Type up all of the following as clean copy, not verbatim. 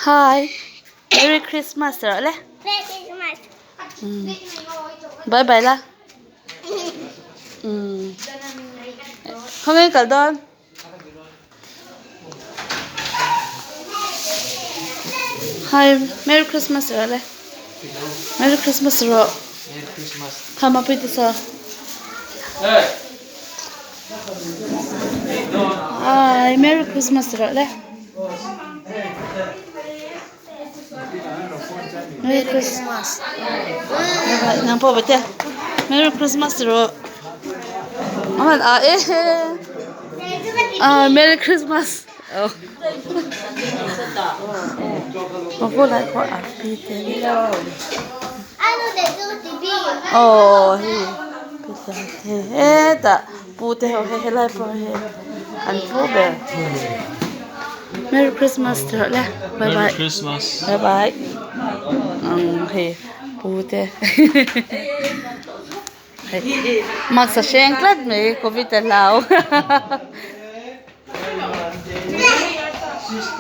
Hi Merry Christmas rawh le Bye bye la Khawnge kal dawn Hi Merry Christmas rawh le Merry Christmas rawh Khama pui te saw Hi Merry Christmas rawh le Merry Christmas nang pawh bete Merry Christmas rawh aman a e ah Merry Christmas oh lai pawh a pi te aw hei hetah pu te ho hei helai pawh hi an pu ber Merry Christmas ti rawh le bye bye bye bye umm hei pu te mask a hreng tlat mai covid a hlau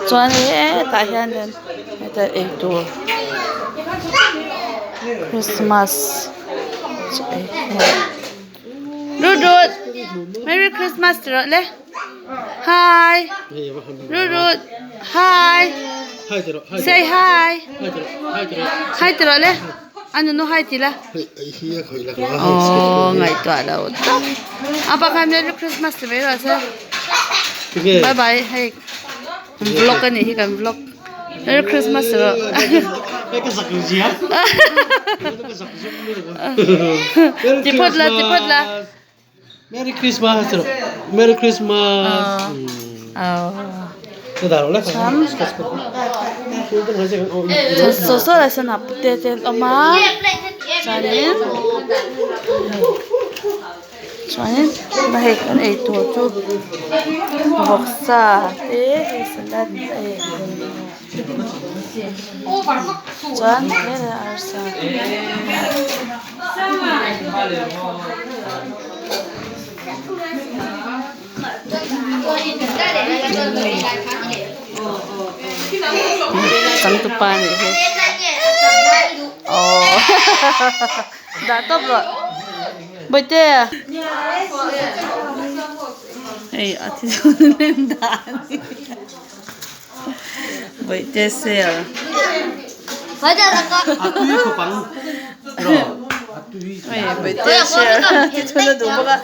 chuan hetah hianin heta eitur Christmas chaw ei Rut Rut Merry Christmas ti rawh le hi Rut Rut hi say hi hi ti rawh le a nunu hi ti la aww ngaihtuah lo tak a pakhat Merry Christmas ti mai rawh se bye bye hei vlog a nih hi kan vlog Merry Christmas ti rawh ti phawt la ti phawt la Merry Christmas ti rawh Merry Christmas saw saw lai sawn a pute te an awm a chuanin chuanin hei kan ei tur chu vawksa te hei salad te chuan helai arsa. Changtupa a nih hi aww dah tawp rawh bawihte hei a thi dawn in dah a ni bawihte sel. Bawihte share ti thun a duh bawk a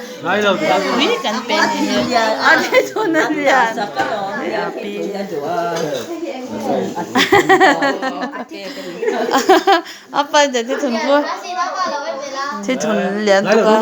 tui kan pe a nih hi a ti thun a lian a pi a pa in ti thun chu ti thun lian tuk a.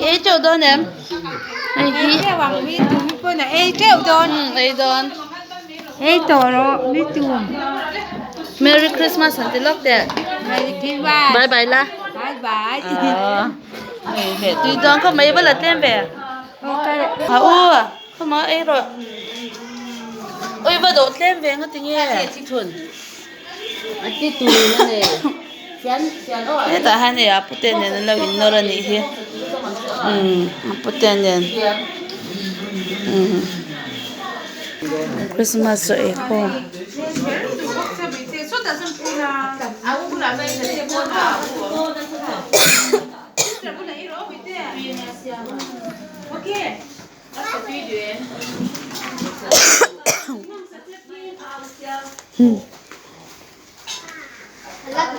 Ei teuh dawn em hei hi ei teuh dawn ei dawn ei tawh rawh ni tum Merry Christmas han ti lawk teh Merry Christmas bye bye la bye bye hei tui dawn khawp mai va la tlem ve a u khawma ei rawh ui va dawh tlem ve nga tinge hetah hian hei a pute nen an lo innawr a nih hi umm a pute nen umm Christmas chaw ei khawm.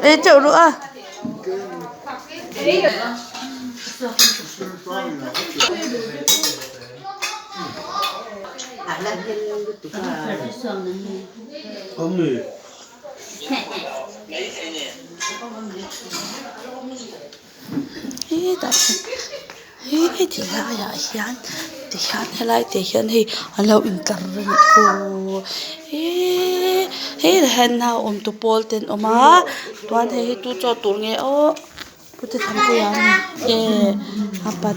Ei teuh ruh a. Hetah. He ti laiah hian tihian helai te hian hei an lo intlar anih khu eeee hetah hian nauawmtu pawl te an awm a chuan hei hi tu chaw tur nge aw pu te thanpuia nge apa.